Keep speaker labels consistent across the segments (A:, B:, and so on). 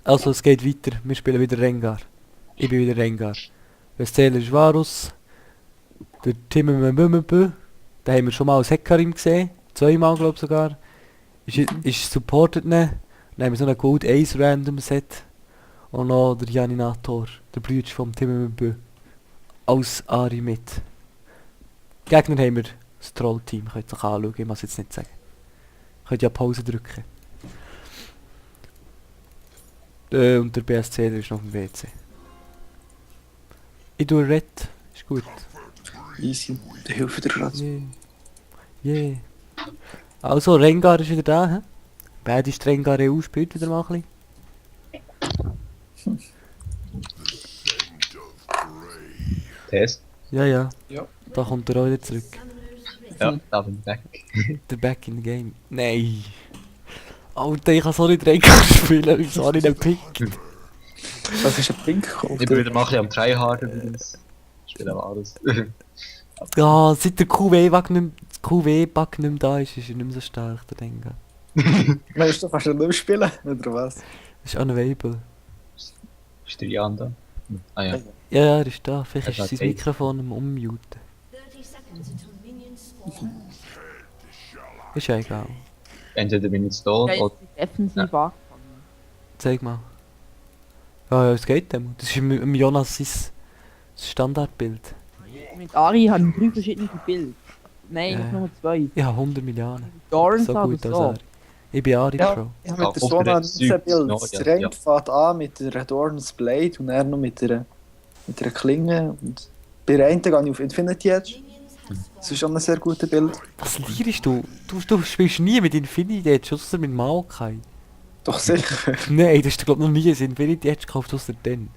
A: Also es geht weiter, wir spielen wieder Rengar. Ich bin wieder Rengar. Vestel ist Varus. Der Timmemememembe. Da haben wir schon mal als Hekarim gesehen. Zweimal glaube ich sogar. Ist supported ne. Dann haben wir so ein Gold Ace Random Set. Und noch der Janinator, der Bruder vom Timmemembe. Als Ari mit. Gegner haben wir das Troll-Team. Könnt ihr euch anschauen, ich muss jetzt nicht sagen. Könnt ja Pause drücken. Und der BSC der ist noch auf dem WC. Ich tue Red, ist gut.
B: Easy, der hilft dir gerade.
A: Yeah. Also, Rengar ist wieder da, hä? Beide ist Rengar EU, spielt wieder mal ein bisschen.
C: Test?
A: Ja.
B: Ja.
A: Da kommt er auch wieder zurück.
C: Ja, da bin ich back.
A: Der Back in the Game. Nein. Alter, ich kann so nicht Rengar spielen, ich habe nicht gepickt.
B: Das ist ein Pink gekauft.
C: Ich bin wieder mal ein bisschen am Tryharden übrigens. Ich spiele auch alles.
A: Ja, seit der QW-Bug nicht mehr da ist er nicht mehr so stark, der Rengar.
B: Meinst du, kannst du nicht mehr spielen? Oder was?
A: Das ist unavailable.
C: Ist der Jan da? Ah ja.
A: Ja, er ist da. Vielleicht
C: Er
A: ist
C: hat
A: sein
C: Zeit.
A: Mikrofon am Ummuten.
D: 30 seconds until minions spawn.
A: Ist ja egal.
C: Entweder bin ich jetzt tot
E: Ja,
C: oder...
E: jetzt defensiv
C: Ja.
E: angefangen.
A: Zeig mal. Ja, es geht dem. Das ist im Jonas sein Standardbild.
E: Mit Ari habe ich 3 verschiedene Bilder. Nein,
A: Ja.
E: nur 2.
A: Ich habe 100 Millionen.
E: Dorns
A: So
E: oder
A: gut als
E: so.
A: er. Ich bin Ari
B: Ja,
A: Pro.
B: ich habe mit der
C: Ja,
B: Sona
C: auf der
B: 19 Bild.
C: Süd-
B: Das
C: ja,
B: Rank
C: ja.
B: fährt an mit der Dorn's Blade und er noch mit einer Klinge. Und bei der einen gehe ich auf Infinity Edge.
D: Minions have
B: Das
D: spawned.
B: ist schon ein sehr gutes Bild.
A: Was lierst du? Du spielst nie mit Infinity Edge, ausser mit Maokai.
B: Doch sicher.
A: Nein, das hast du glaub noch nie ein Infinity Edge gekauft, ausser dann.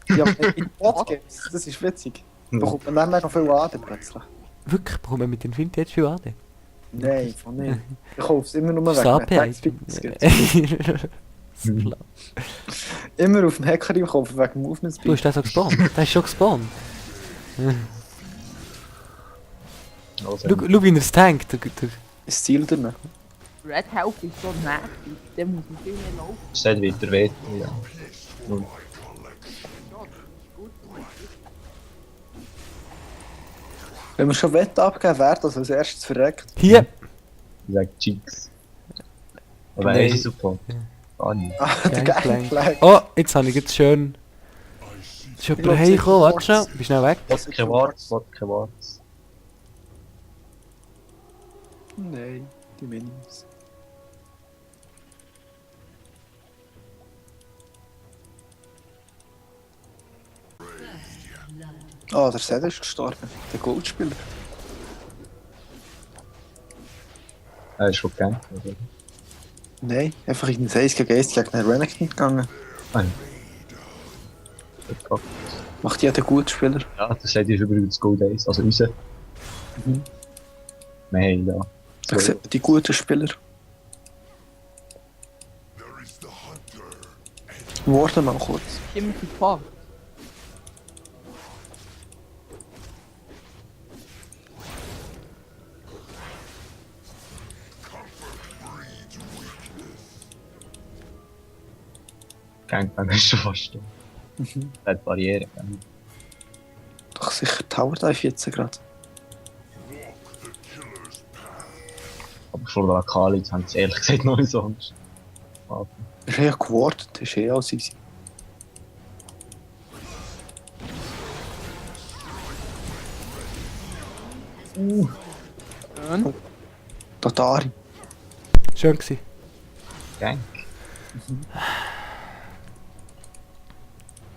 B: Ja, aber in Botgames, das ist witzig. Da bekommt man dann mega viel AD plötzlich.
A: Wirklich? Bekommt man mit Infinity Edge viel AD?
B: Nein, von nicht. Ich kaufe es immer nur
A: Das
B: weg.
A: AP
B: Attack Speed, das gibt's.
A: Klar.
B: Immer auf dem Hacker im Kopf wegen Movement
A: Du
B: Speed.
A: hast den so gespawnt? Der ist schon gespawnt.
C: Also,
A: Schau wie er es tankt.
B: Das Ziel drin.
E: Red Health ist so nervig. Der muss man viel mehr laufen.
C: es steht weiter weiter, ja. Und
B: Wenn wir schon Wette abgeben, wer das als erstes verreckt.
A: Hier!
C: ich sage Cheeks. Aber
A: Nein.
C: er ist super. Gar nicht.
B: Ah, der
A: Gangplank.
B: Gangplank.
A: Oh, jetzt habe ich jetzt schön. Ist jemand
B: glaub,
A: heimgekommen? Warte
B: sicher
A: schnell, bist schnell weg.
C: Wodka Warts, Wodka Warts.
B: Nein, die Minions. Ah, der Seth ist gestorben. Der Goldspieler.
C: Er ist schon gekämpft, oder?
B: Nein, einfach in den 1 gegen 1 gegen den Renekton gegangen.
C: Nein. Gut gehabt.
B: Macht jeder gut Spieler.
C: Ja, das steht ist übrigens Gold Ace, also unser.
B: Mhm.
C: Wir haben da.
B: Da sieht man die guten Spieler. Warte mal kurz.
E: Immer die Gefahr.
C: Gangbang ist schon fast da. Er hat Barriere. Ja.
B: Doch sicher Tower Dive jetzt gerade.
C: Aber vor der Akali haben sie ehrlich gesagt noch nicht so Angst. Aber
B: Ist ja gewartet, ist eh alles easy.
E: Schön.
B: Tatari.
A: Schön gewesen.
C: Gang.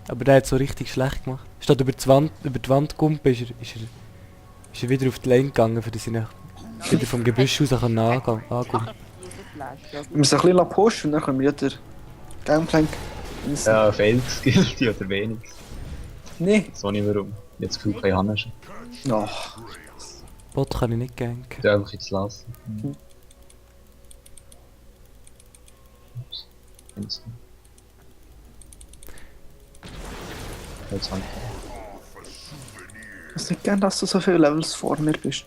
A: Aber der hat so richtig schlecht gemacht. Statt über die Wand gumpen, ist er wieder auf die Lane gegangen, für dass er wieder vom Gebüsch aus angehen.
B: Wir müssen ein bisschen pushen und dann können wir wieder Gangplank.
C: Ja, fehlt Skills oder wenig.
B: Nee.
C: So nicht warum. Jetzt Gefühl kann ich haben schon.
B: Ach.
A: Bot kann ich nicht ganken.
C: Du einfach jetzt lassen. Ups. Jetzt. Jetzt haben
B: Ich weiß nicht gern, dass du so viele Levels vor mir bist.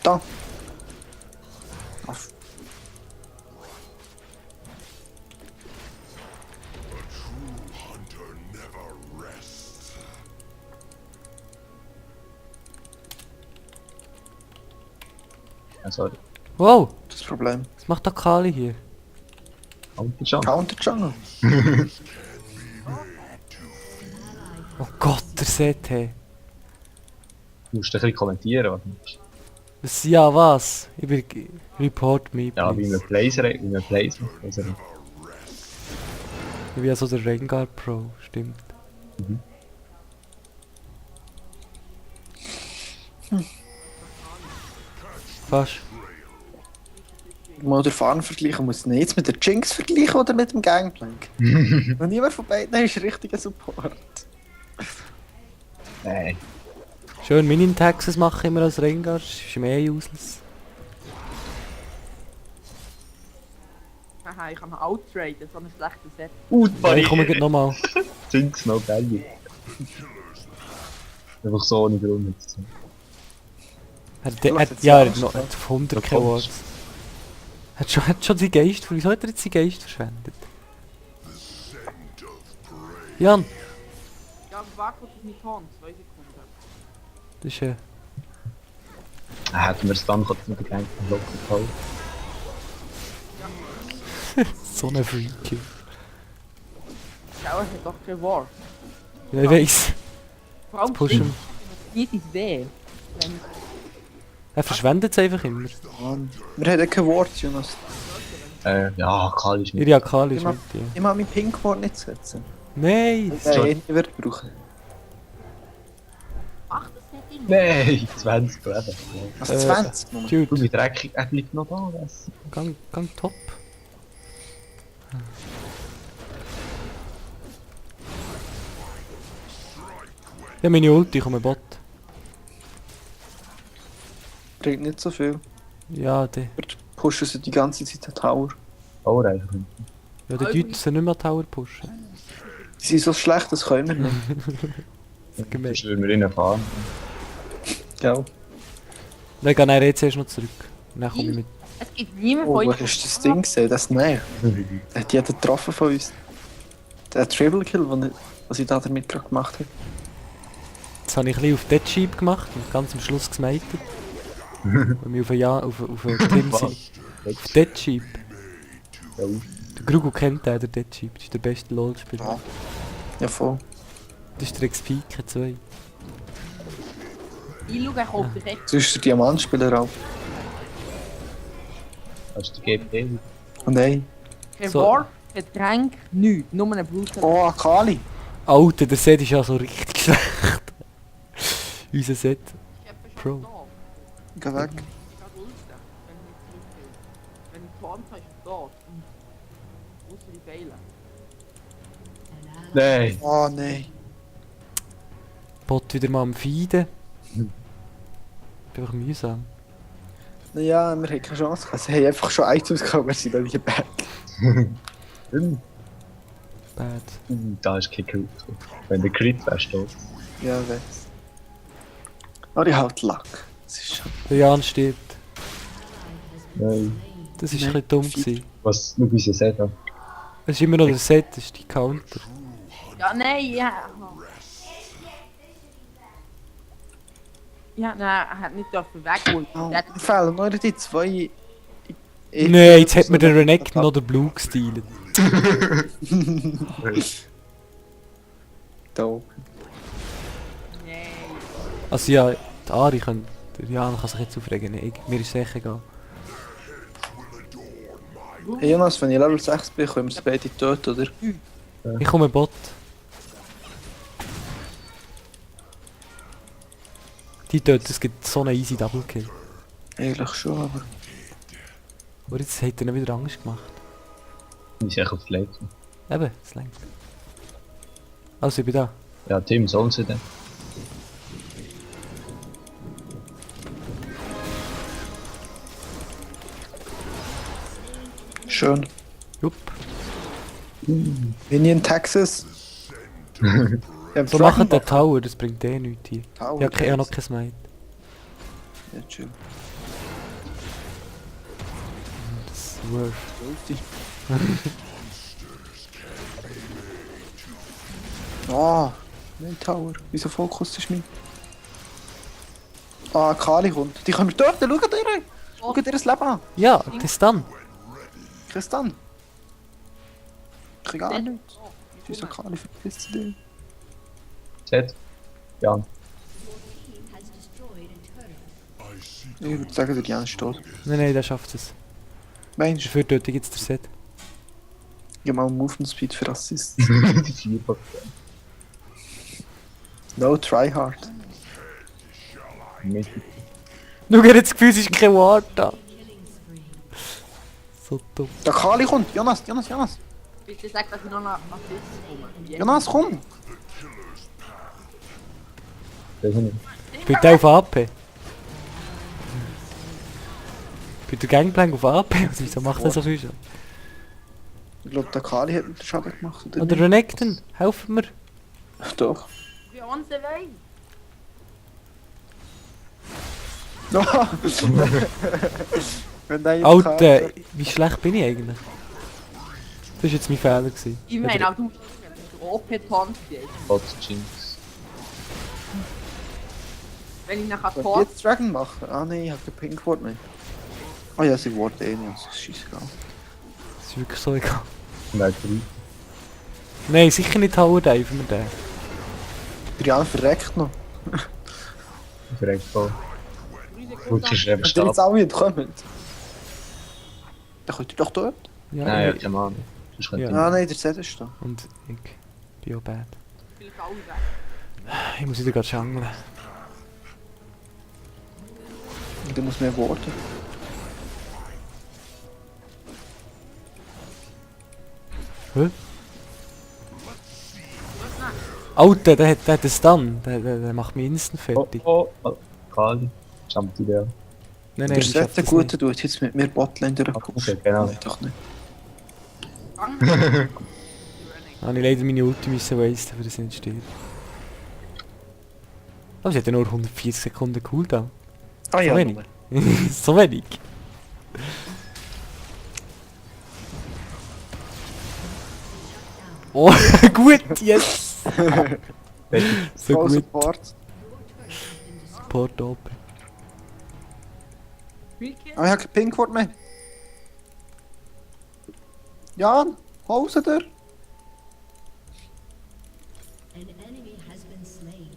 B: Da. Ach.
C: Ja, sorry.
A: Wow,
B: Das Problem.
A: was macht Akali hier?
C: Kommt schon.
B: Counter Jungle.
A: Oh Gott, der CT.
C: Du musst ein bisschen kommentieren, oder?
A: Was, ja, was? Ich bin... Report me,
C: Ja, wie
A: please.
C: man Plays macht. Wie man Plays macht. Also,
A: Ich bin ja so der Rengar Pro, stimmt. Fast.
B: Mal den Farm vergleichen muss nicht jetzt mit der Jinx vergleichen oder mit dem Gangplank. Und niemand von beiden ist richtiger Support.
C: nein.
A: Schön Minion-Taxes machen immer als Rengar, das ist mehr useless.
E: Haha, ich kann outtraden, so ein schlechtes Set.
A: Ja, ich komme gleich nochmal.
C: Jinx noch geil. Einfach so ohne Grund.
A: Ja, er hat noch hat auf 100 Kilowatts. Hat schon seinen Geist, wieso hat er jetzt seinen Geist verschwendet? Jan,
E: Ja, warte kurz auf mich Ton, 2 Sekunden.
A: das ist
C: Hätten wir es dann kurz mit der Gang locker gehalten.
A: so ein Freak.
E: Schau, er hat doch kein Wort.
A: Ja, ich weiss.
E: Vor allem
A: Pushen.
E: nicht ins Weh.
A: Er verschwendet es einfach immer.
B: Mann. Wir haben kein Wort, Jonas.
C: Ja, Kali ist mit.
A: Ihre Akali ist
B: Ja.
A: mit dir.
B: Ich mag mein Pink-Wort nicht setzen.
A: Nein!
B: Das ich nicht wird brauchen.
E: Ach, das Set immer.
C: Nein, 20 Leben.
B: Was,
A: Äh,
B: 20? Nummer?
C: Du,
A: Dude,
C: wie dreckig, er bleibt noch da. Was?
A: gang top. Ja, meine Ulti, komm Bot.
B: Bringt nicht so viel.
A: Ja, die.
B: Wir pushen sie die ganze Zeit den Tower.
C: Power einfach.
A: Ja, die Leute sind nicht mehr Tower pushen.
B: Die sind so schlecht, das können wir nicht.
A: Gemein.
C: Sonst würden wir ihn fahren.
B: Gell?
A: Dann gehen wir jetzt erst noch zurück. Und dann komme ich mit.
E: Es gibt niemand
B: Oh,
E: von
B: wo
E: euch.
B: hast du das Ding gesehen? Das Nähe. Der hat jeden getroffen von uns. Der Triple Kill, was ich da damit gerade gemacht habe.
A: Jetzt habe ich ein bisschen auf Dead Sheep gemacht und ganz am Schluss gesmited. Weil wir auf ein Team sind. Auf Dead Sheep.
C: Ja,
A: Der Grugu kennt den, der Dead Sheep. Das ist der beste LoL-Spieler.
B: Ja. Ja, voll.
A: Das ist der Xpike 2.
E: Ich schaue, er kauft sich echt.
B: Sonst ist der Diamantspieler auch.
C: das ist der GP.
B: Und ey.
E: Kein
A: So.
E: Wort, kein Tränk, nichts. Nur ein Blut.
B: Oh, Akali.
A: Alter, der Set ist ja so richtig schlecht. Unser Set. Pro.
B: Geh weg.
E: Wenn ich Plan habe, ist er tot. Außer die Fehler.
C: Nein.
B: Oh, nein.
A: Bot wieder mal am Feeden. Ist einfach mühsam.
B: Ja, wir haben keine Chance gehabt. Sie haben einfach schon Items gehabt, wir sind dann hier back.
A: Bad.
C: Da ist kein Crit. Wenn der Crit wärst du tot.
B: Ja, weiß. Aber ich halt Luck. Das ist schon...
A: Der Jan stirbt.
C: Nein.
A: Das war ein
B: Nein,
A: bisschen dumm.
B: Feed.
A: Gewesen.
C: Was, schau wie sie es hat.
A: Es ist immer noch der Set, das ist die Counter.
E: Ja, nein, ja. Ja, nein, er hat nicht dürfen wegholen.
B: Oh,
E: Der hat
B: mir fehlen nur die zwei...
A: Nein, jetzt hat mir der Renekton noch den Blue gestealt.
B: Da oben.
E: Nein.
A: Also ja, die Ari kann... Der Jan kann sich jetzt aufregen. Nee, mir ist es echt egal.
B: Hey Jonas, wenn ich Level 6 bin, können wir es beide töten, oder?
A: Ich komme Bot. Die töten, es gibt so einen easy Double Kill.
B: Eigentlich schon, aber...
A: Aber jetzt hat er ihn wieder Angst gemacht.
C: Wie sie auf die Late.
A: Eben, das längt. Also ich bin da.
C: Ja, Tim, sollen sie denn?
B: Schön.
A: Jupp.
B: Bin ich in Texas?
A: So machen den Tower, das bringt eh nichts hier.
B: Tower,
A: Ich habe noch kein Smite.
B: Ja, chill.
A: Das ist worth.
B: Ah, nein, Tower. Wieso Fokus ist mein? Ah, Kali kommt. Die können wir töten, schau dir! Schau dir das Leben an.
A: Ja, das dann.
B: Kein Stun. Ich kann gar nicht. Du bist so Kali verpisst dich.
C: Z. Ja.
D: Has destroyed a turret.
B: Ich würde sagen, der Jan ist tot.
A: Nein, der schafft es.
B: Meinst du?
A: Dafür tötet jetzt der Set.
B: Ja, mal Movement Speed für Assist.
C: Die 4%.
B: No, try hard.
C: Mit.
A: Schau, er hat das Gefühl, es ist kein Wort da. So dumm.
B: Der Kali kommt! Jonas!
E: Bitte sag, dass ich noch nach Assist komme.
B: Jonas, komm!
C: Das ist nicht.
A: Spielt der auf AP? Spielt der Gangplank auf AP? Wieso macht er so viel schon?
B: Ich glaube, der Kali hat mit den Schaden gemacht. Oder
A: Oder Renekton, helfen mir.
B: nicht? Doch.
E: Wir on the way.
B: Wenn der jetzt
A: Alter, wie schlecht bin ich eigentlich? Das war jetzt mein Fehler gewesen.
E: Ich meine, auch du musst OP-Taunt gehen.
C: Gott, Jinx.
E: Wenn ich nachher
B: Soll ich
E: Taunt...
B: jetzt Dragon machen? Ah nein, ich hab kein Pinkwort mehr. Ah ja, sie wurde eh nicht, das ist scheißegal.
A: Das ist wirklich so egal.
C: Nein, 3.
A: Nein, sicher nicht Tower Dive mit dem.
B: Der Jan verreckt noch.
C: Direkt voll. Wirklich
B: Wenn
C: eben
B: ihr jetzt
C: Stab.
B: alle nicht kommt, dann könnt ihr doch dort.
A: Ja,
C: Nein, ja, Mann. Sonst könnte
A: Ja.
C: ich
B: Ah nein, der Set ist da.
A: Und ich bin auch bad.
E: Vielleicht alle weg.
A: Ich muss wieder gerade schangeln.
B: Und dann muss mehr warten.
A: Hä? Alter, der hat einen Stun. Der macht mich instant fertig.
C: Kali. Jumpt die da.
A: Nein,
B: Der
A: ich
B: Set,
A: schaff
B: der
A: das
B: Gute,
A: nicht.
B: tut jetzt mit mir Botlane durchpushen.
C: Okay, genau.
B: Nein, doch nicht.
A: Habe ich leider meine Ulti müssen wasten, für das nicht stirbt. Aber sie hat ja nur 140 Sekunden Cooldown.
B: Ah ja,
A: wenig.
B: nur.
A: So wenig. Oh, gut, yes! So
B: Voll
A: gut.
B: Support.
A: Support open.
B: Ah, ich hab kein Pinkwort mehr. Jan, hol sie dir.
D: An enemy has been slain.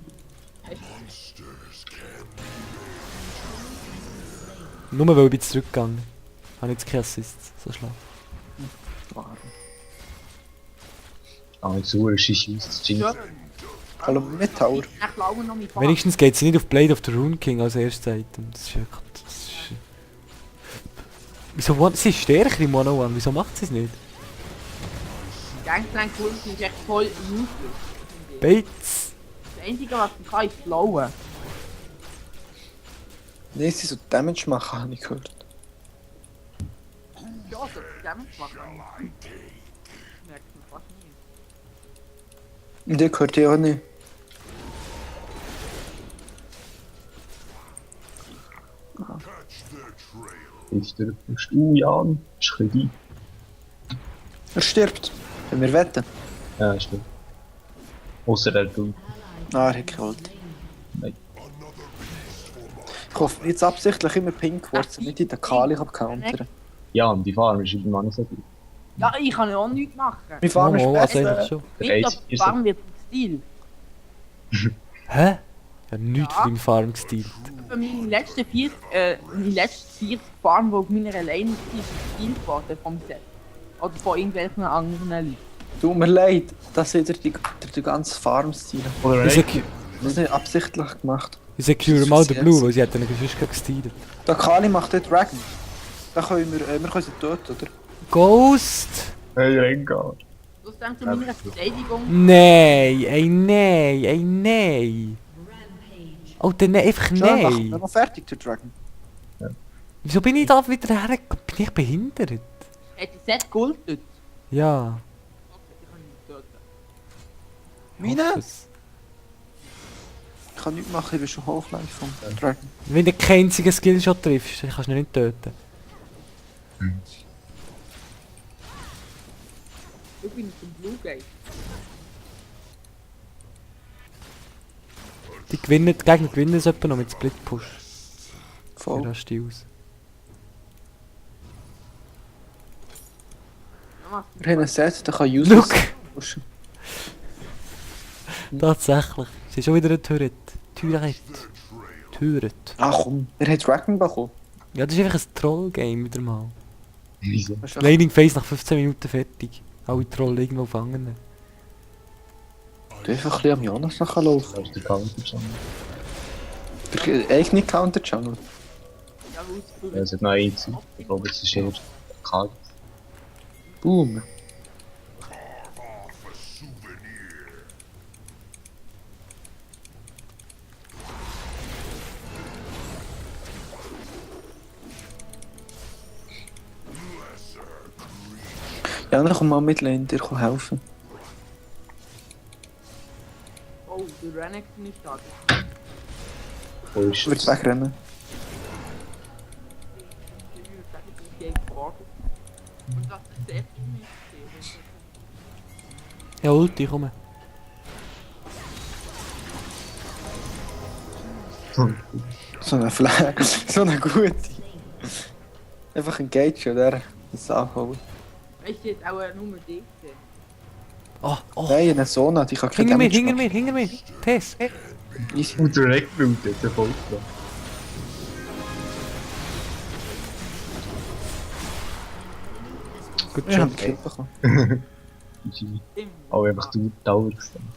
A: Nur weil ich bin zurückgegangen. Habe jetzt keine Assists, so schlau.
C: Ah, jetzt Uhr ist Jinx.
E: Ja,
B: Hallo, mit Tower.
E: ich glaube noch mit
A: Wenigstens geht sie nicht auf Blade of the Rune King als erstes Item. Das ist wirklich... Das ist... Wieso... Sie ist stärker im One-on-One, wieso macht sie es nicht?
E: Gangplank Ulti ist echt voll useless.
A: Bates!
E: Das Einzige, was ich kann, ist flowen.
B: Nein, sie so Damage machen, habe ich gehört.
E: Ja, so Damage machen. Merkt man fast nie.
B: Und ihr gehört ja auch nicht.
C: Ist der Jan? Ist ein bisschen
B: Er stirbt. Wenn wir wetten.
C: ja, stimmt. Außer der du.
B: Ah, er hat geholt.
C: Nein.
B: Ich hoffe jetzt absichtlich immer Pinkwort, damit ich den Kali countern.
C: Jan, die Farm ist immer noch nicht so gut.
E: Ja, ich kann ja auch nichts machen.
B: Wir fahren
A: Oh, also
B: besser.
A: eigentlich schon.
C: Der
E: Nicht,
C: Ace
E: ob
C: ist
E: Farm wird Stil.
A: Hä? Ich hab nichts
E: Ja.
A: von deinem Farm gestealt.
E: Für meine letzten vier Farm, die auf meiner Lane ist, gespielt worden vom Set. Oder von irgendwelchen anderen Leuten.
B: Tut mir leid, dass ihr die ganze Farm-Stil.
C: Oder
A: Ich
C: nicht?
B: Das ist nicht absichtlich gemacht.
A: Ich secure mal den Blue, weil sie hat ihn sonst gestealt.
B: Der Kali macht den Dragon. Da können wir können sie töten, oder?
A: Ghost!
C: Hey, Rengar.
E: Das ist dann zu meiner Verteidigung.
A: Nein, ey nein, ey nein.
D: Rampage.
A: Alter, nein, einfach
B: Schon, machen wir
A: nein.
B: noch fertig, der Dragon.
A: Wieso bin ich da wieder hergekommen? Bin ich behindert?
E: Hat das Set gultet?
A: Ja.
E: Ich kann ihn töten.
B: Meine?
A: Das-
B: Ich kann nichts machen, ich bin schon Half-Life vom Dragon.
A: Wenn du keinen einzigen Skillshot triffst, dann kannst du ihn nicht töten.
E: Ich bin zum Blue Gate.
A: Die Gegner gewinnen es etwa noch mit Split Push.
B: Voll.
A: Ja, still aus.
B: Wir haben einen Set, der kann Useless
A: Look!
B: pushen.
A: Tatsächlich. Sie ist schon wieder ein Turret. Turret.
B: Ah komm, er hat Dragon bekommen.
A: Ja, das ist einfach ein Troll-Game wieder mal.
C: Wieso?
B: Das ist doch-
A: Laning Phase nach 15 Minuten fertig. Alle Troll irgendwo fangen.
B: Du einfach ein bisschen am Jonas nachlaufen.
C: Da ist der Counter schon.
B: Der eigene Counter-Channel.
E: Ja,
C: Ja, es hat noch einen zu. Ich glaube, es ist eher kalt.
B: Boom. Ja, dann komm mal mit Lane, dir kann helfen.
E: Oh, der Renekton ist da.
C: Wo ist
B: Ich würde wegrennen.
E: Ich würde sagen, ich gehe gewartet. Und das ist sehr viel nicht gesehen.
A: Ja, Ulti, komm.
B: So eine Flag, so eine gute. Einfach Engage oder das anholen.
E: Weißt du, jetzt auch nur dich gesehen.
A: Oh, oh.
B: Nein, eine Sona, die kann kein
A: Hinter mir,
B: Damage
A: hinter
B: machen.
A: mir, hinter mir. Tess.
B: Easy.
C: Und der Eckbild jetzt erfolgt.
A: Gut
B: Ich habe
A: Job.
B: einen Kill bekommen.
E: Immer.
C: Aber einfach die Dauer gesehen.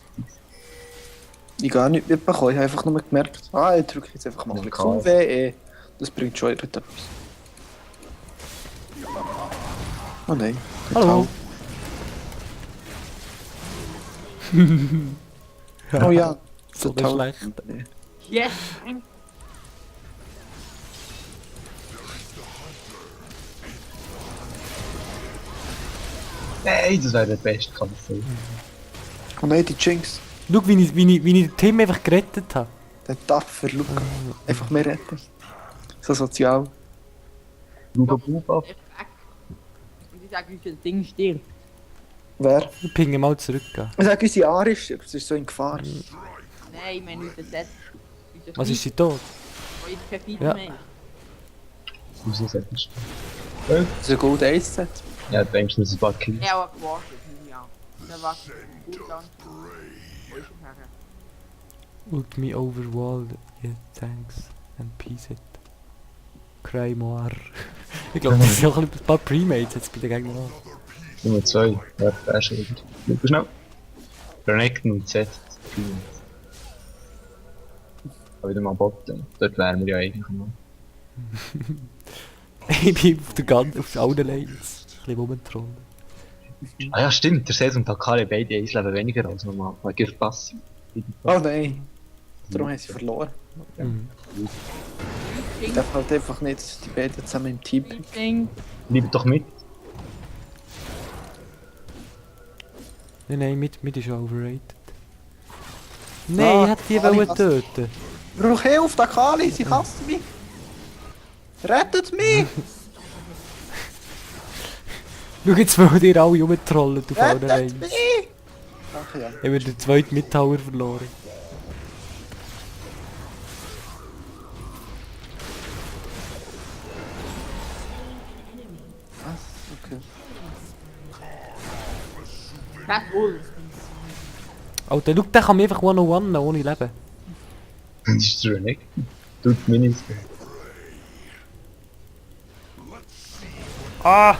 B: Ich gar nicht mitbekommen, ich habe einfach nur gemerkt, ich drücke jetzt einfach mal ein bisschen
C: Okay.
B: QWE. Das bringt schon etwas. Oh nein. der
A: Hallo.
B: Tau. Oh ja.
A: So
B: der Tau.
A: schlecht.
E: Yes!
C: Nein, das wäre der beste Kampf.
B: Oh nein, die Jinx.
A: Schau, wie ich den Tim einfach gerettet habe.
B: Der Tapfer, look. Einfach mehr retten. So sozial.
C: Luba Buba.
E: Echt weg. Und ich sage, wie viel Ding stirbt.
B: Wer?
A: Ich pinge mal zurück.
B: Ich sage, unsere Arisch, das ist so in Gefahr.
E: Nein, ich meine unser Set. Unser
A: Was ist sie tot?
E: Fight, wo jetzt kein Fight
A: Ja.
E: mehr ist.
C: Wieso sagst
B: Das ist ein Gold Ace Set.
C: du? Ja, denkst du, das ist ein paar Kills?
E: Ich habe auch gewartet, ja. Da war es gut dann. Wo ist er her?
A: Ult me overwall. Yeah, thanks. And peace it. Cry more. Ich glaube, das sind auch ein paar Premates jetzt bei den Gegnern. auch.
C: Nummer 2. Ja, der ist schon wieder. Schau schnell. Renekton und Z. Aber wieder mal botten. Dort wären wir ja eigentlich noch.
A: Ich bin auf allen Lanes. Ein bisschen rumtrollen.
C: Ah ja, stimmt. Der Z und Takari beide 1 Leben weniger als normal. Weil ihr Pass.
B: Oh nein. Darum haben sie verloren.
A: Mhm.
B: Ich darf halt einfach nicht die beiden zusammen im Team bringen.
E: Ding.
C: Bleibt doch mit.
A: Nein, mit ist overrated. Nein, ich hätte die
B: Kali
A: wollen
B: hasst-
A: töten.
B: Ich brauche Hilfe, der Kali, sie hasst mich. Rettet mich!
A: Schau jetzt, weil ihr alle rumtrollen auf allen
B: Rettet
A: Lanes.
B: mich! Ach ja.
A: Ich habe den zweiten Mittower verloren.
B: Was? Okay.
E: Das wohl.
A: Alter, schau, der kann mich einfach one-on-one ohne Leben.
C: Das ist der Renekton. Tut Minis.
A: Ah,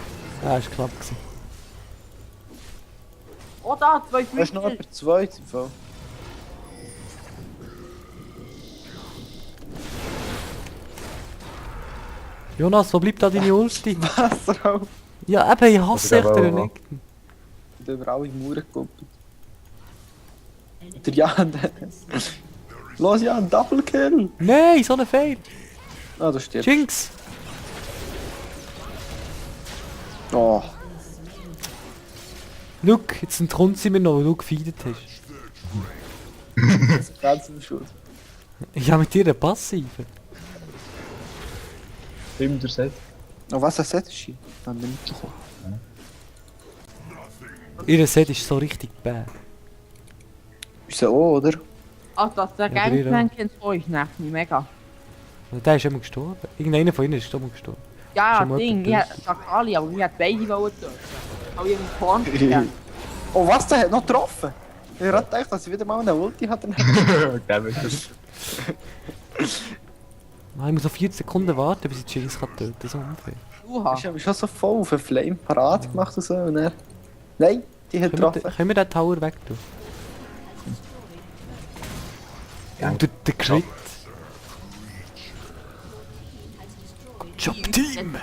A: ist knapp gewesen.
E: Oh da, zwei
B: Da ist noch
E: Flügel.
B: etwa zwei im Fall.
A: Jonas, wo bleibt da deine Ulti?
B: Wasser
A: Ja, eben, ich hasse echt
C: Also,
A: den
C: aber-
A: Renekton.
B: Ich habe über alle Mauern gekuppelt. Der Jan, der... Los Jan, Double Kill!
A: Nein, so ein Fail.
B: Ah, da stirbt.
A: Jinx.
B: Oh,
A: Schau, jetzt entkommt sie mir noch, weil du gefeedet hast.
B: das ist ganz im Schuld.
A: Ich habe mit dir eine Passive.
C: Stimmt, der Z.
B: Oh, was ein Set ist hier? Haben wir nicht bekommen.
A: Ihr Set ist so richtig bad.
B: Unser O, oder?
E: Ach, dass der
A: Ja, der
E: Gangplank jetzt vor ist, nervt mich mega.
A: Also, der ist immer gestorben. Irgendeiner von ihnen ist immer gestorben.
E: Ja,
A: Schon mal
E: Ding, ich
A: jemand
E: hätte Sakali, aber ich hätte beide wollen töten. Auch ihren Korn gelernt.
B: Oh was, der hat noch getroffen! Ich hab gerade gedacht, dass ich wieder mal eine Ulti hatte.
C: Der wird das.
A: Nein, ich muss noch 40 Sekunden warten, bis ich die Jinx kann töten. Das ist unfair.
E: Uha.
B: Ich habe mich schon so voll auf einen Flame parat gemacht und so. Und dann... Nein, die hat getroffen.
A: Können wir den Tower weg tun? Und der Crit. Job Team!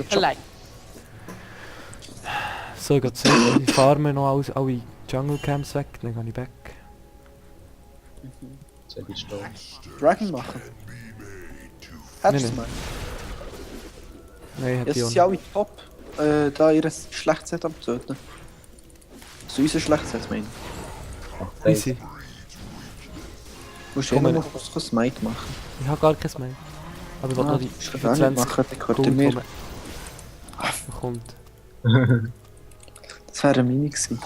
E: Vielleicht.
A: So, ich gehe sagen, ich farme noch alle Jungle Camps weg, dann gehe ich back.
C: Soll ich stehen?
B: Dragon machen. Hättest du
A: Nein,
B: mal?
A: Nein, hat
B: Jetzt
A: die
B: sind sie alle top. Da ihr schlechtes Set am töten. Also unser schlechtes Set, meine ich.
A: Easy.
B: Du musst
A: Komm,
B: immer noch was Smite machen.
A: Ich habe gar keins mehr. Aber ich will noch die
B: das kann ich auch nicht
A: 25
B: machen, die gehört
A: Gold,
B: mir.
A: die man bekommt.
B: Das wäre meine gewesen.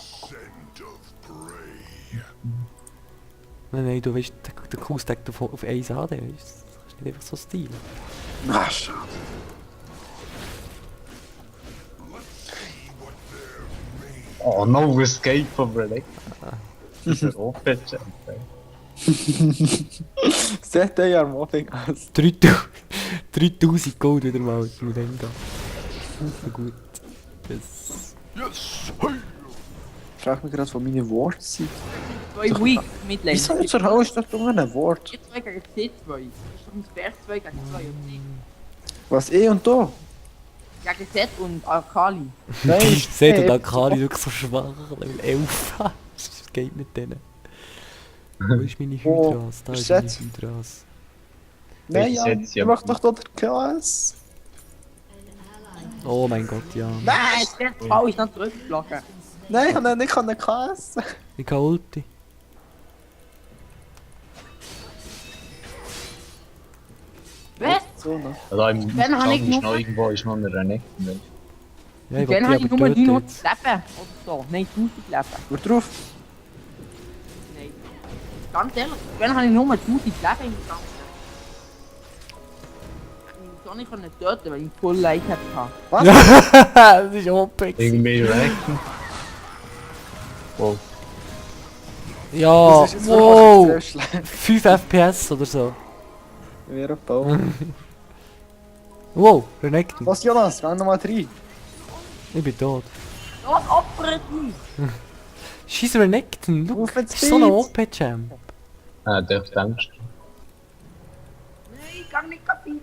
A: Nein, du weißt, der Q-Stack auf 1 AD, das ist nicht einfach so Stil.
B: Ah, schade.
C: Oh, no escape from Relic. Das ist ein OP-Champ.
B: Seht ihr ja Mobbing aus.
A: 3000 Gold wieder mal mit Rengar. So gut. Yes.
B: Ich frage mich gerade, wo meine Worts sind.
E: Zwei Weak Midlane.
B: Wieso zur Hölle ist das doch ein Wort?
E: Ihr 2 gegen C2. Das ist doch ein Sperr 2 gegen 2 und nicht.
B: Was, und da?
E: Gegen Z und Akali.
B: Nein,
A: Seht ihr,
B: hey,
A: da Kali wirklich so schwach, Level 11. Was geht mit denen? Wo ist meine
B: Wo?
A: Hydras? Da ist meine
B: Versetzt.
A: Hydras.
B: Nein,
C: Welche
B: ja,
C: Sätze
B: ich
C: haben
B: mach
C: die?
B: doch dort KS.
A: Oh mein Gott, ja.
E: Nein, der Frau ist noch zurückgeflogen.
B: Nein, ich habe nicht KS.
A: Ich kann Ulti.
E: Was?
B: So, ne?
C: Da im
E: Wenn habe ich
C: Jungle ist
E: nur-
C: noch irgendwo ist noch eine Relic.
A: Ja, ich
E: Dann
A: will
E: habe
A: die
E: ich
A: aber
E: nur
A: töten
E: 900
A: jetzt.
E: Leben. Oder so. Nein, 1000 Leben.
B: Wo drauf?
E: Nein. Ganz ehrlich, dann habe ich nur 1000 Leben im Ganzen. Ich kann nicht töten, weil ich voll Leid hatte.
B: Was?
A: Das ist OP.
C: Irgendwie Relic. Wow.
A: Ja,
B: Das ist jetzt
A: wow.
B: wirklich sehr schlecht.
A: 5 FPS oder so.
B: Wer ein Baum.
A: Wow, Renekton.
B: Was, Jonas? Geh nochmal rein.
A: Ich bin tot.
E: Los, opfert mich!
A: Scheiß Renekton, du
B: Ruf mit
A: bist so ein
B: Speed.
A: OP-Champ.
C: Ah, der denkst du.
E: Nein, ich kann nicht kapieren.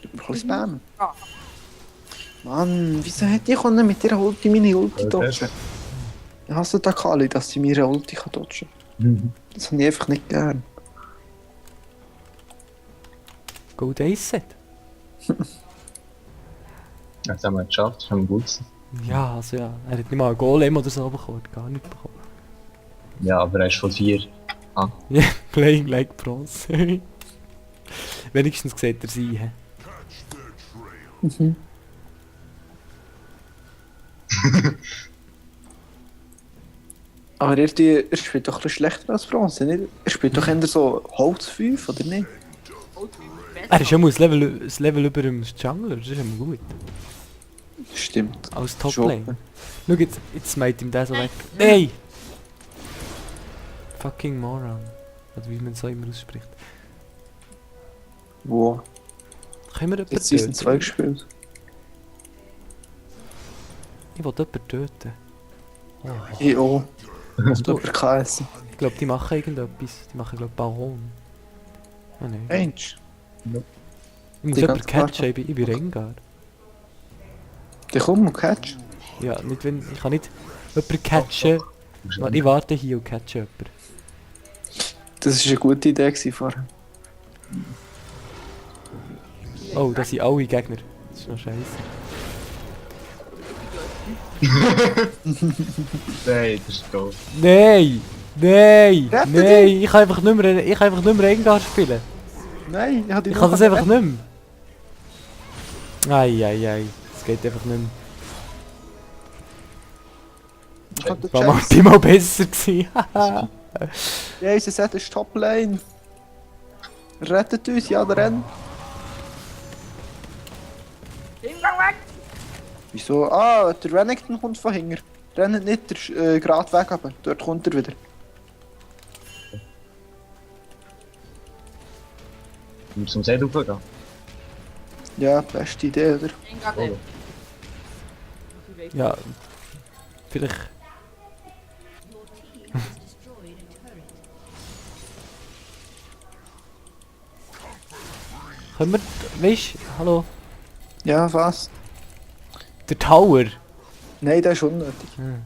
B: Ein bisschen Spam.
E: Ja.
B: Mann, wieso hätte ich nicht mit ihrer Ulti meine Ulti dodgen? Ich hasse da Kali, dass sie mir ihre Ulti kann dodgen. Das habe ich einfach nicht gern.
A: Gold Ace Set.
C: Jetzt haben wir es geschafft, das ist schon gut gewesen.
A: Ja, also ja. Er hat nicht mal einen Golem oder so bekommen, gar nicht bekommen.
C: Ja, aber er ist von 4.
A: Ja, playing like pros. Wenigstens sieht er sie. He.
B: Aber er spielt doch ein bisschen schlechter als Bronze, nicht? Er spielt doch eher so Holz 5, oder nicht?
A: Er ist ja mal das Level über dem Jungler, das ist immer gut.
B: Stimmt.
A: Als
B: Schon.
A: Top-Lane. Schau jetzt smite ihm der so weg. Ey! Fucking Moron. Oder wie man so immer ausspricht.
B: Wo?
A: Können wir jemanden
B: Jetzt sind
A: töten?
B: 2 gespielt.
A: Ich will jemanden töten. Oh.
B: Ich auch.
A: Was
B: Über KS.
A: Ich glaube, die machen irgendetwas. Die machen, glaube ich, Baron. Oh nein.
B: Mensch.
A: Ich muss
B: die
A: jemanden
B: ganze
A: catchen,
B: Karte.
A: ich bin Rengar.
B: Der kommt und catch.
A: Ja, nicht wenn... Ich kann nicht jemanden catchen. Warte, ich warte hier und catche jemanden.
B: Das war eine gute Idee gewesen vorher.
A: Oh, das sind alle Gegner. Das ist noch scheiße.
C: Nein, das ist doof.
A: Nein! Nein!
B: Rette
A: Nein! Ich kann einfach nicht mehr Rengar spielen.
B: Nein, ich hatte
A: Ich kann das einfach nicht mehr. Eieiei. Das geht einfach nicht mehr. War mal besser gewesen.
B: Ja, unser Set ist Top Lane. Rettet uns, ja, der rennt.
E: Hingang weg!
B: Wieso? Ah, der Renekton kommt von hinten. Rennt nicht der gerade weg, aber dort kommt er wieder.
C: Wir zum See raufgehen.
B: Ja, beste Idee, oder?
E: Rengar
C: Oh.
E: der. Ich weiß.
A: Ja, vielleicht...
D: Your team has destroyed a turret.
A: Können wir... Weisst hallo?
B: Ja, was?
A: Der Tower.
B: Nein, das ist unnötig.
A: Hm.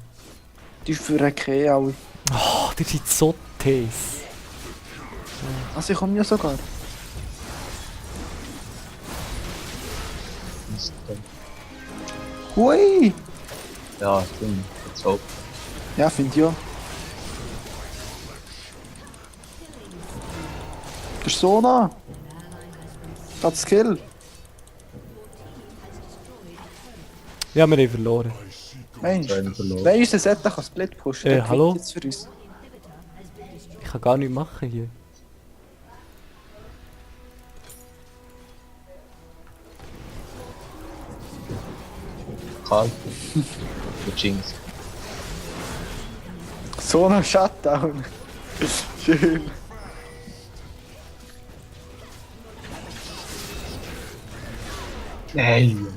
B: Die ist für okay alle.
A: Oh, die sind so tees.
B: Also ich komme ja sogar. Hui!
C: Ja, stimmt. Jetzt hopp.
B: Ja, finde ich ja. Der Sona! Das Skill!
A: Ja, wir haben verloren.
B: Mensch,
C: Zwei verloren.
B: wenn unser Set kann Split pushen, dann
A: hallo?
B: gewinnt jetzt für uns.
A: Ich kann gar nichts machen hier.
C: Karl. Der Jinx.
B: Sona Shutdown! Schön!
C: Nein!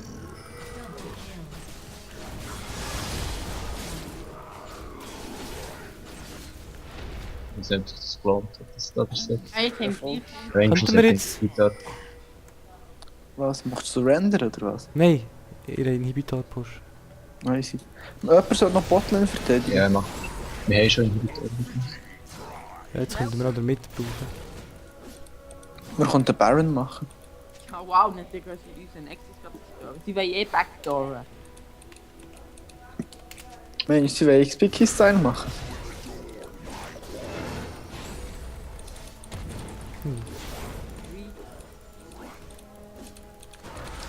C: Ich weiß nicht, ob sich das gelohnt hat, dass da der Set.
E: Hey, Team 4.
C: Rangers
A: Könnten wir jetzt-
C: Inhibitor.
B: Was, machst du Render oder was?
A: Nein, ihre Inhibitor-Push.
B: Weiss ich. Jemand sollte noch Botlane verteidigen.
C: Ja, mach. Wir haben schon Inhibitor.
A: Ja, jetzt könnten wir auch den Mitte brauchen.
B: Wir können den Baron machen.
E: Oh, wow, nicht der größte unseren Nexus gerade zerstören. Sie wollen eh backdooren.
B: Mensch, sie wollen XP-Kiste machen.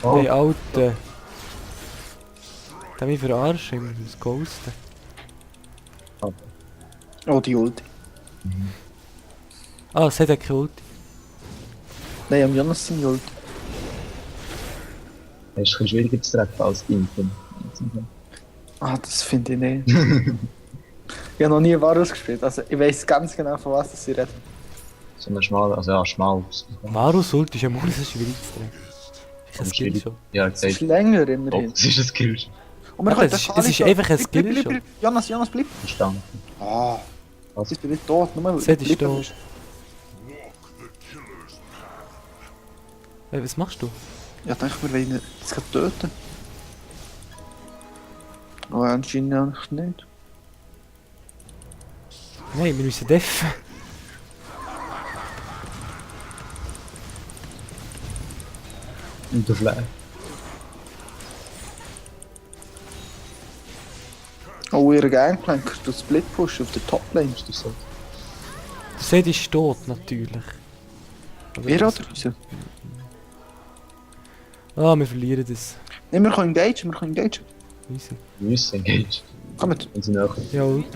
C: Oh,
A: Hey, Alter. Der hat mich verarscht, ich muss ghosten.
B: Oh, die Ulti.
A: Ah, es hat keine Ulti.
B: Nein, am Jonas sind Ulti.
C: es ist ein bisschen schwieriger zu treffen als die Intim.
B: Ah, das finde ich nicht. Ich habe noch nie Varus gespielt, also ich weiß ganz genau, von was sie reden.
C: So eine schmale, also ja, schmal.
A: Varus Ulti ist ja mal so schwierig zu treffen. Ich
C: Und
A: ein Skill
C: schwierig.
A: schon.
C: Ja,
B: Es ist
C: gesagt.
B: länger
C: Oh,
B: immerhin.
C: das ist ein Skill.
B: Und wir
A: Warte,
B: können
A: es ist-
B: den Kali
A: es ist
B: schon-
A: einfach ein
B: Bleib,
A: Skill
B: bleib,
A: schon.
B: bleib. Jonas, bleib.
C: Verstanden.
B: Ah,
C: Was?
B: jetzt bin ich tot, nur weil
A: Set ist
B: geblieben
A: tot.
B: bist.
A: Hey, was machst du?
B: Ja, denke wir wollen ihn jetzt gerade töten. Aber anscheinend eigentlich nicht.
A: Nein, wir müssen deffen.
C: Und der Flair.
B: Oh, ihr Gangplanker, du Split Push auf der Toplane.
C: Ist das so?
A: Der Set ist tot, natürlich. Aber
B: Ihr
A: das-
B: oder uns?
A: Ah, wir verlieren das.
B: Nein, wir können engagen, wir können engagen.
A: Easy.
C: Wir müssen engaged.
B: Kommt.
C: Wenn sie näher.
A: Ja, Ulti.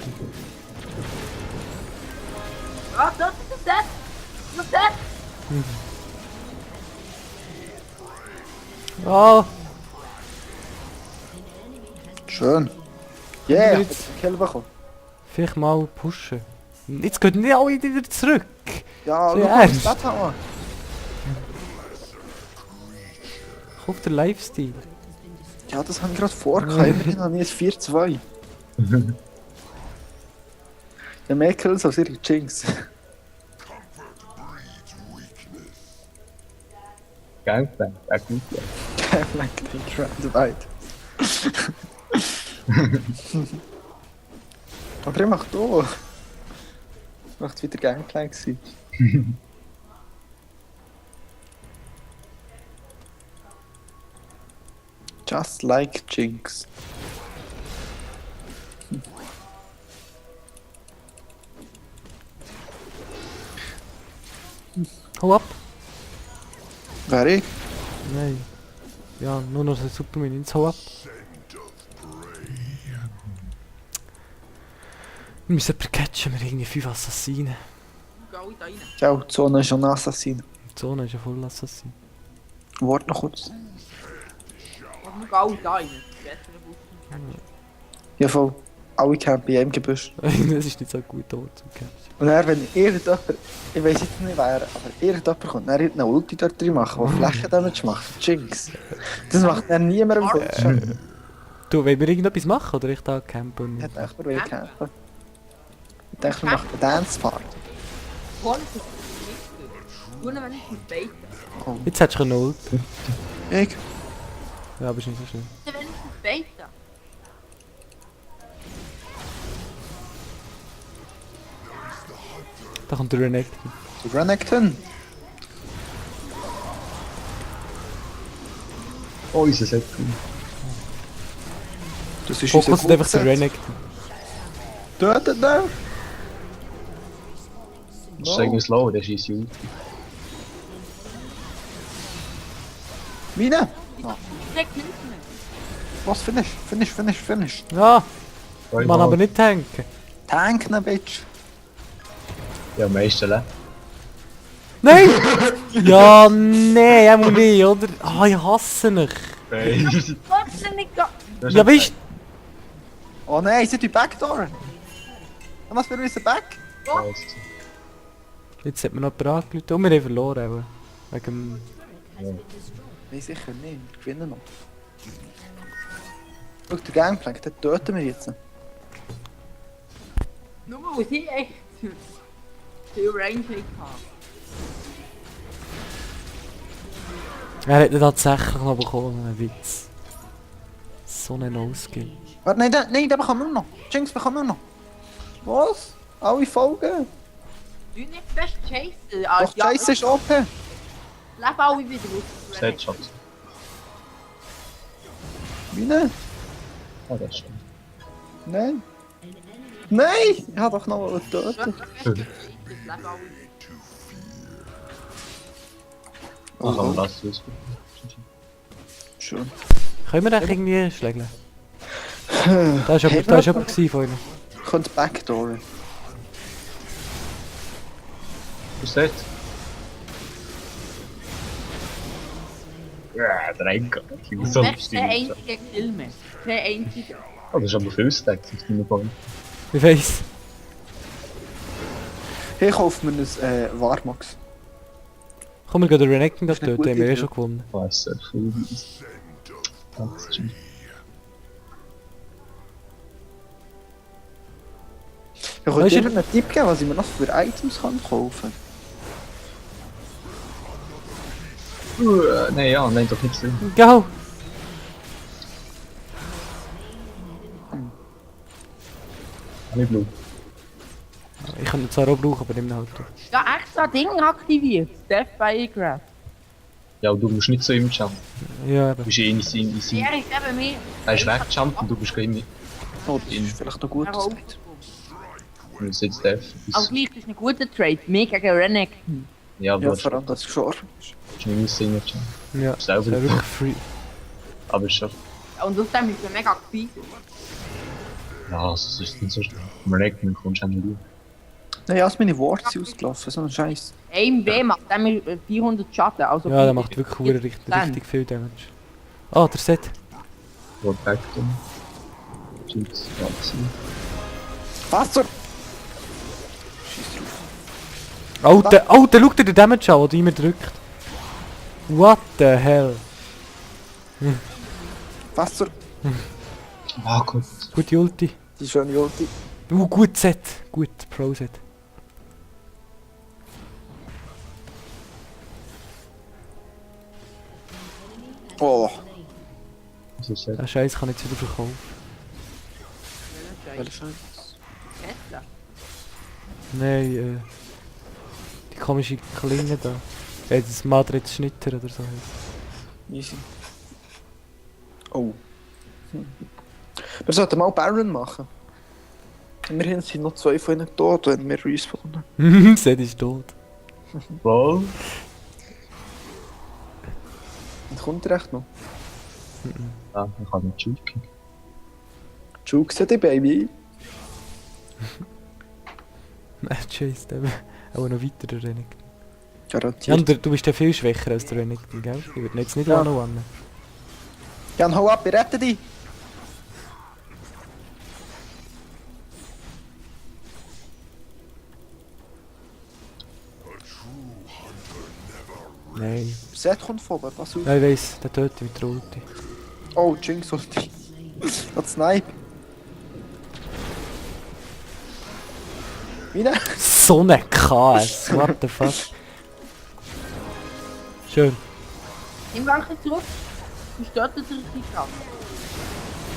E: Ah, das ist das Set! Das Set!
A: Ah!
B: Schön. Yeah,
A: wir
B: ich
A: jetzt-
B: hab den Kill bekommen.
A: Vielleicht mal pushen. Jetzt gehen nicht alle wieder zurück.
B: Ja,
A: So
B: schau mal,
A: ernst?
B: das Bett an.
A: Kauf den Lifestyle.
B: Ja, das habe ich gerade vorgehabt. Immerhin habe ich jetzt 4-2. Ja, mehr Kills als ihre Jinx.
C: Gangplank, auch gut. Ja.
B: Like the roundabout. Aber ich mach da. Macht wieder Gangplank gewesen. Just like Jinx.
A: Hau ab!
B: Wer ich?
A: Nein. Ja, nur noch ein Superman. Jetzt hau ab! Wir müssen jemanden catchen, wir haben irgendwie 5 Assassinen.
E: Geh da rein.
B: Ja, die Zone ist schon ein Assassin.
A: Die Zone ist ja voll Assassin.
B: Warte noch kurz.
E: Und geh da rein. besseren Boost.
B: Ja, voll. Alle campen in einem Gebüsch.
A: Das ist nicht so ein guter Ort zum Campen.
B: Und dann, wenn irgendjemand, ich weiß jetzt nicht wer, aber irgendjemand kommt, dann eine Ulti dort drin machen, die Flächendamage macht. Jinx. Das macht dann niemandem Sinn.
A: Du, wollen wir irgendetwas machen oder ich da campen und
B: Ich
A: nicht?
B: dachte, wir wollen campen. Ich dachte, wir machen eine Dance-Part.
E: Vorne ist es nicht gut. Nur wenn ich mit Beta.
A: Jetzt hättest du eine Ult.
B: Ich?
A: Ja, aber ist nicht so schlimm.
E: Wenn ich mit Beta.
A: Da kommt der Renekton.
B: Renekton.
C: Oh, unser Set.
B: Das ist
A: Fokus
B: unser
A: sind einfach der
B: Grundsatz.
A: Renekton.
B: Tötet ihn!
C: Das ist irgendwie slow, der schießt Ulti.
B: Meine!
E: Direkt hinten.
B: Was? Finish.
A: Ja,
C: Voll
A: man
C: mal.
A: aber nicht tanken.
B: Tank ne, Bitch!
C: Ja, am meisten Leben.
A: Nein! Ja, nee, einmal nicht, oder? Ah, ich hasse mich.
E: Trotzdem nicht ga...
A: Ja, weißt
B: Oh nein, sind die Backdoor! Und was für uns Back?
A: jetzt hat man noch jemanden angerufen und wir haben verloren. Auch. Wegen dem...
B: Nein, sicher nicht. Wir gewinnen noch. Schau, der Gangplank, den töten wir jetzt.
E: Nur weil sie echt viel Range hatten.
A: Er hat ihn tatsächlich noch bekommen, ein Witz. So ein No-Skill.
B: Warte, nein, den bekommen wir noch. Jinx bekommen wir noch. Was? Alle Folgen?
E: Du nicht fest chasen.
B: Doch, Chase ist OP.
E: Leben alle wieder aus.
C: Set Shot.
B: Meine?
C: Ah, das ist schön.
B: Nein. Nein! Ich hab doch noch was töten.
E: Das leben alle.
C: Ach, aber lass es.
B: Schön.
A: Können wir den irgendwie schlägeln? Da ist jemand gewesen von ihnen.
B: Kommt Backdoor.
C: Was ist das? Ja, der Enker. So
E: Das ist der einzige Kill mehr. Der einzige.
C: Oh, das ist aber viel Stacks auf deinem Point.
A: Ich weiss.
B: Hier kaufen wir ein Warmax.
A: Komm, wir gehen den Renekton
B: Das ist eine
A: töten, haben wir
B: gute
A: schon gewonnen.
C: Oh, ist sehr viel. Das ist schon.
B: Ich könnte
A: Weißt du-
B: dir einen Tipp geben, was ich mir noch für Items kann kaufen
C: Nein, ja, nein, doch nicht drin.
A: Go!
C: Nicht blue.
A: Ich könnte ihn zwar auch brauchen, aber nicht mehr halt.
E: Ja, extra Ding aktiviert. Death by Grab.
C: Ja, und du musst nicht zu ihm jumpen.
A: Ja,
C: Du
A: eben.
C: bist eh in sein.
E: Der ist eben mehr.
C: Er ist weggejumpt und du bist gleich mit.
B: Oh, das ist vielleicht noch gut.
E: Auch.
C: Und jetzt sitzt der.
E: Aber gleich ist ein guter Trade. Mehr gegen Renekton.
C: Ja, du
B: Ja,
C: hast
B: vor allem, dass es gestorben ist.
C: nicht müssen jumpen.
A: Ja,
C: Selber
A: das wäre
C: nicht.
A: wirklich free.
C: Aber ist schon.
E: Und außerdem ist er mega aktiv.
C: Ja, das ist nicht so schlimm. Man merkt, man kommt schon nicht.
B: Nein, als meine Worte sind ausgelaufen, so ein Scheiß.
E: Ein W macht dann 400 Schaden. Also
A: Ja, der macht wirklich richtig viel Damage. Ah, der Set.
C: What back then? Cheats, ja,
B: Wasser!
A: Alter, Alter, schau dir den Damage an, den du immer drückt. What the hell?
B: Wasser!
C: Ah, gut.
A: Gute Ulti.
B: Die schöne Ulti.
A: Gut Set. Gut, Pro-Set.
B: Oh,
C: Das ist sehr.
A: Den Scheiß kann ich jetzt wieder verkaufen.
B: welcher Scheiß.
E: Tesla.
A: Nein, die komische Klinge da. Das Madrid Schnitter oder so heisst.
B: Easy. Oh. Wir sollten mal Baron machen. Immerhin sind noch 2 von ihnen tot, wenn wir respawnen.
A: Set ist tot.
C: Wow.
B: Und kommt recht noch.
C: Ja, ich kann nicht shooten.
B: Juke die Baby.
A: Nein, Chase, der auch noch weiter der Renekton.
B: Garantiert.
A: Jan, du bist ja viel schwächer als der Renekton, gell? Ich würde ihn jetzt nicht
B: Ja.
A: one-one.
B: Jan, hau ab, ich rette dich!
A: Nein.
B: Set kommt vorbei, pass auf.
A: Ja, ich weiss, der tötet mit der Ulti.
B: Oh, Jinx Ulti. Das Snipe. Wie ne?
A: So eine KS, what the fuck. Schön.
E: Nimm ein bisschen zurück. Du stört dich richtig ab.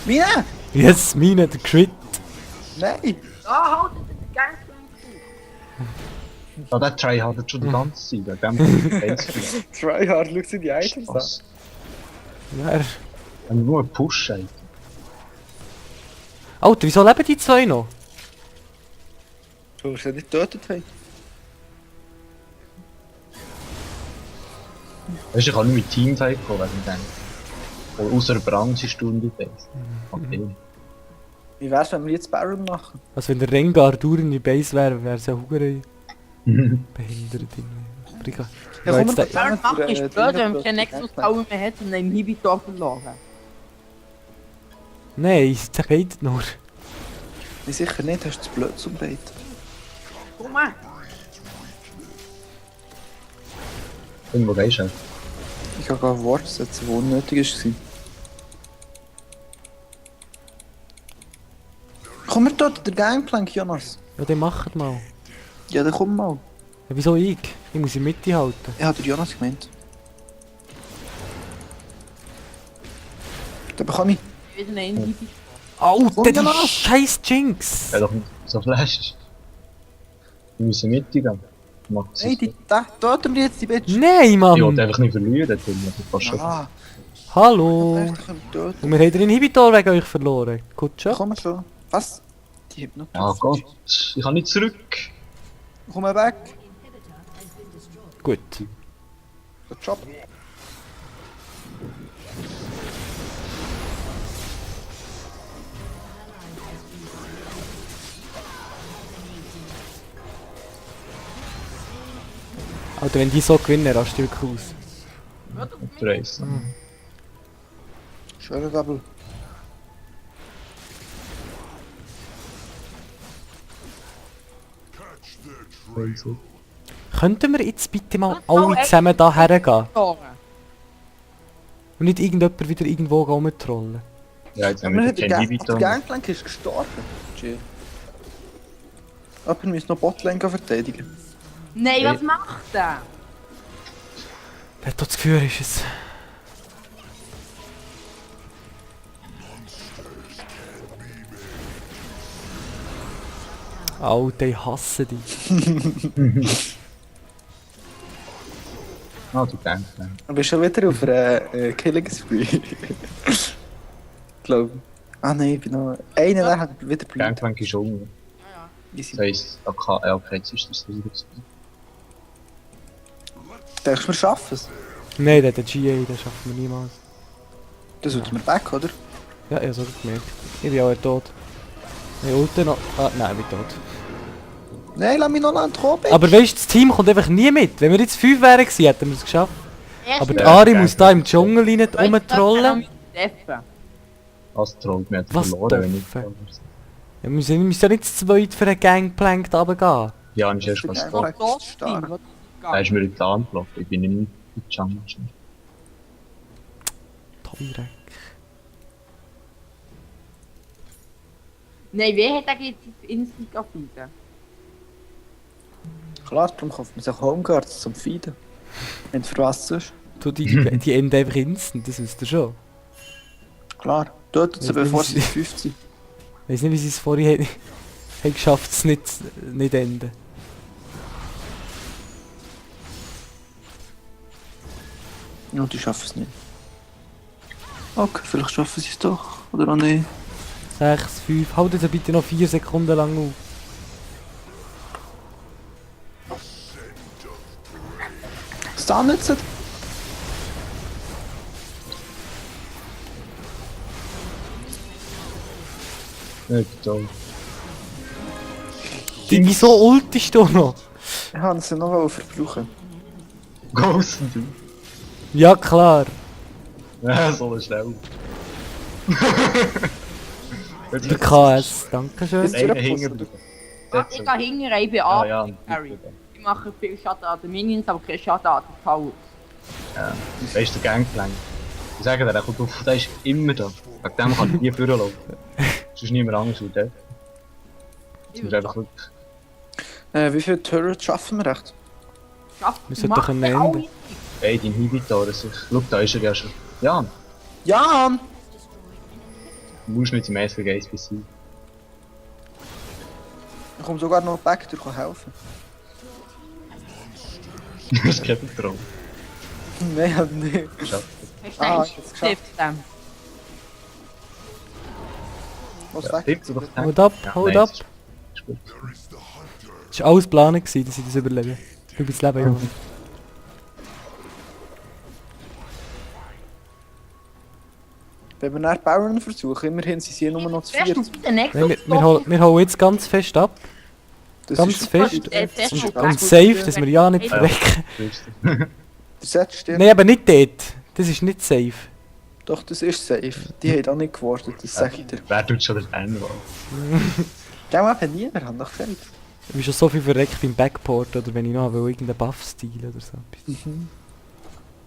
B: Wie ne?
A: Yes, meine, der Crit.
B: Nein.
E: Ah, halt den Gang zu.
C: Ja, der Tryhard schon die ganze Zeit. Der Game
B: Tryhard, schau dir die Items an.
C: Was?
A: Ja, er...
C: Nur ein Push, Alter.
A: Alter, wieso leben die zwei noch?
B: Du hast ja nicht getötet haben.
C: Weißt du, ich kann nicht mit Teamfight kommen wegen dem. Oder außer eine Bronzestunde base. Okay.
B: Wie wär's, wenn wir jetzt Baron machen?
A: Also wenn der Rengar durch in die Base wäre, wäre es ja hure behindert irgendwie. Aber egal.
B: Ja,
A: Ja,
B: komm,
A: jetzt
B: wir
A: der-
E: Wer
B: Für,
E: macht ist blöd, wenn man
B: Dinge-
E: keinen Nexus Power mehr hat und einen Inhibitor verloren.
A: Nein, der baitet nur.
B: Nee, sicher nicht, hast du zu blöd zum Bait.
E: Komm mal.
C: Irgendwo gehst du.
B: Ich habe gar Wort setzen, die unnötig war. Komm, wir dort, der Gangplank, Jonas.
A: Ja, dann macht mal.
B: Ja, dann komm mal.
A: Ja, wieso ich? Ich muss in die Mitte halten.
B: Ich habe Jonas gemeint. Da bekomme ich.
E: Wieder einen Inhibitor.
A: Alter,
B: Und
A: die
B: Jonas!
A: scheiß Jinx!
C: Ja, doch nicht so flash. Wir müssen Mitte gehen. Macht
B: Nein, die, da töten wir jetzt die Bitch.
A: Nein,
C: Ich wollte
A: Mann!
C: einfach nicht verlieren, Tim. Ich fast schon.
B: Ah,
A: Hallo!
B: vielleicht können wir töten.
A: Und wir haben den Inhibitor wegen euch verloren. Gut schon.
B: Komm schon. Was? Die hat noch
C: Ja Gott, ich kann nicht zurück.
B: Komm mal weg.
A: Gut.
B: Der Job.
A: Alter, wenn die so gewinnen, rast du wirklich aus.
C: Und Race.
B: Schöner Double.
A: Könnten wir jetzt bitte mal
E: Das soll
A: alle
E: echt-
A: zusammen da hergehen?
E: Verloren.
A: Und nicht irgendjemand wieder irgendwo rumtrollen?
C: Ja, jetzt haben
B: Wir
C: wir
B: haben
C: keinen
B: der
C: Inhibitor.
B: Gangplank ist gestorben. Chill. Aber wir müssen noch Botlane verteidigen.
E: Nein,
C: Hey.
E: was macht der?
A: Wer hat das Gefühl, ist es? Alter, ich hasse dich.
C: Ah, du denkst, ja.
B: Du bist schon wieder auf einer Killing Spree. Glaube ich. Ah nein, ich bin noch... Einer der hat wieder Blut.
C: Gangplank ist unten.
B: Easy.
C: Das heisst, okay, jetzt ist das wieder so.
B: Denkst du, wir schaffen es?
A: Nein, der GA, den schaffen wir niemals.
B: Das wird mir weg, oder?
A: Ja, ich hab's auch gemerkt. Ich bin auch tot. Ich ulte noch... Ah, nein, ich bin tot.
B: Nein, lass mich noch entkommen, bitte.
A: Aber weißt du, das Team kommt einfach nie mit. Wenn wir jetzt 5 wären gewesen, hätten wir es geschafft. Aber die
C: Ja,
A: Ari
C: okay.
A: muss da im Dschungel rein rumtrollen.
C: Was trollt mir jetzt
A: Was
C: verloren, wenn ich
A: doofe? Ja, wir müssen ja nicht zu zweit für einen Gangplank runtergehen.
C: Ja, ich erst
B: Der
C: was
B: Gangplank
C: da.
B: ist stark.
C: Er ist mir in den Plan gelaufen. Ich bin nicht in die Jungle.
A: Teure.
E: Nein, wer hat eigentlich Instinct abbieten?
B: Klar, darum kauft man sich Homeguards zum Feeden. Wenn für was sonst.
A: Du, die enden einfach instant, das wisst ihr schon.
B: Klar, tötet sie,
A: Ja,
B: bevor
A: das
B: sie
A: ist-
B: 50.
A: Ich weiß nicht, wie sie es vorhin haben geschafft, es nicht enden.
B: Ja, die schaffen es nicht. Okay, vielleicht schaffen sie es doch. Oder auch nicht.
A: 6, 5, haltet sie bitte noch 4 Sekunden lang auf.
B: Stun jetzt?
C: Nicht da.
A: Wieso ultist du noch?
B: Ich habe sie noch verbrauchen.
C: Ghosten du.
A: Ja klar.
C: Ja, so schnell.
A: Der KS, dankeschön.
B: Ist-
C: Einer hinter dir.
E: Ich gehe hinten, ich bin
C: Ah
E: ab.
C: ja.
E: Harry. Ich mache viel Schaden an den Minions, aber keinen Schaden an den Towers.
C: Der ist der Gangplank. Ich sage dir, der kommt auf, der ist immer da. Wegen dem kann ich nie vorlaufen. Sonst niemand anders wie der. Das ist einfach wirklich...
B: Wie viele Turrets schaffen wir echt?
E: Schafft,
A: Wir sollten doch ein
E: macht
A: Ende.
E: alle.
C: Ey, dein Inhibitor, schau, da ist er ja schon. Ja,
B: Jan!
C: du musst mit dem ersten Geist besiegen.
B: Ich komme sogar noch back, dir helfen.
C: Du hast keinen Vertrauen.
B: Nein, halt nicht.
C: Schafft.
E: Hast du
B: Ah,
E: einen
B: ich hab's geschafft.
E: Stift dem?
B: Was
C: Ja,
B: weg?
C: tippst du doch den.
A: Hold up,
C: Ja,
A: hold
C: nein,
A: up.
C: ist gut.
A: Es war alles geplant, gewesen, dass ich das überlebe. Ich bin das Leben, Junge.
B: Wenn wir nach Bauern versuchen, immerhin sind sie nur noch zu
E: Wärst du
B: viert.
E: der nächste?
A: Nein, wir holen jetzt ganz fest ab.
B: Das
A: Ganz
B: ist
A: fest.
E: Fest
B: ist
E: und
A: Und
E: gut.
A: safe, dass wir ja nicht
E: Ja.
A: verrecken.
B: Der Set steht.
A: Nein, aber nicht dort. Das ist nicht safe.
B: Doch, das ist safe. Die haben auch nicht gewartet, das sag ich dir.
C: Wer tut schon den Endwald?
B: Gell, eben niemand, haben doch gesagt.
A: Ich bin schon so viel verreckt beim Backport oder wenn ich noch will, irgendeinen Buff style oder so.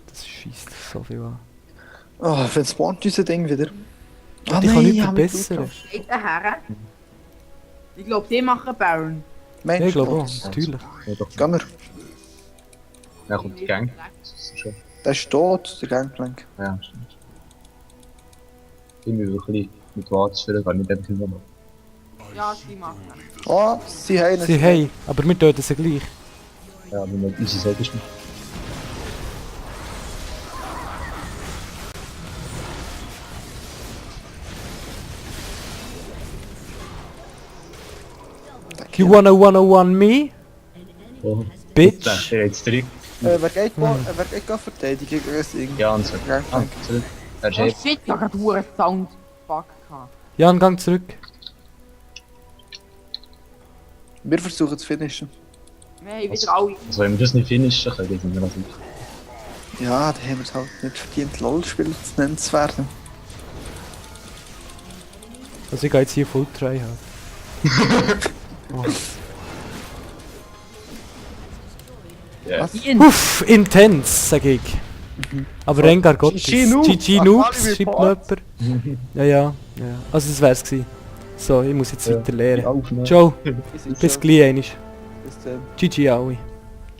A: Das schießt so viel an.
B: Oh, wenn spawnt unser Ding wieder. Ah,
A: Die kann nicht
B: haben wir
A: verbessern.
B: Blut
E: Geht daher. Ich glaube, die machen Baron.
B: drauf.
A: Ja,
B: Mensch,
A: ich glaube
B: Gott.
A: auch, natürlich.
C: Ja, doch.
B: Gehen wir.
C: Dann kommt die Gang. Das ist schon...
B: Der ist tot, der Gangplank.
C: Ja, stimmt. Ich bin wirklich mit Warts für gar nicht einfach immer noch.
E: Ja, sie machen.
B: Oh, sie haben
A: Sie haben, aber wir töten sie gleich.
C: Ja, wenn man unsere Seite ist.
A: You wanna me?
C: Oh.
A: Bitch.
C: Der jetzt zurück.
B: wer geht verteidigen gegen das Ding?
C: Ja, und so. Ah,
B: Gangplank.
C: zurück. Er ist
E: Oh
C: jetzt.
E: shit, da hat einen Soundfuck gehabt.
A: Jan, gang zurück.
B: Wir versuchen zu finishen.
E: Wir haben wieder alle.
C: Also wenn wir das nicht finishen, können wir das nicht.
B: Ja, da haben wir es halt nicht verdient, LOL-Spieler zu nennen zu werden.
A: Also ich gehe jetzt hier Full Try haben.
C: Ja.
E: Ian,
A: Uff, intens, sag ich. Aber Rengar Gottes.
B: GG Noobs.
A: GG
B: Ach,
A: Noobs,
B: alle
A: schreibt noch jemand. Ja. Also das wär's gewesen. So, ich muss jetzt
C: Ja.
A: weiter lernen.
C: Aufnehmen.
A: Ciao,
B: Bis
A: bis gleich einmal.
B: Bis dann.
A: GG alle.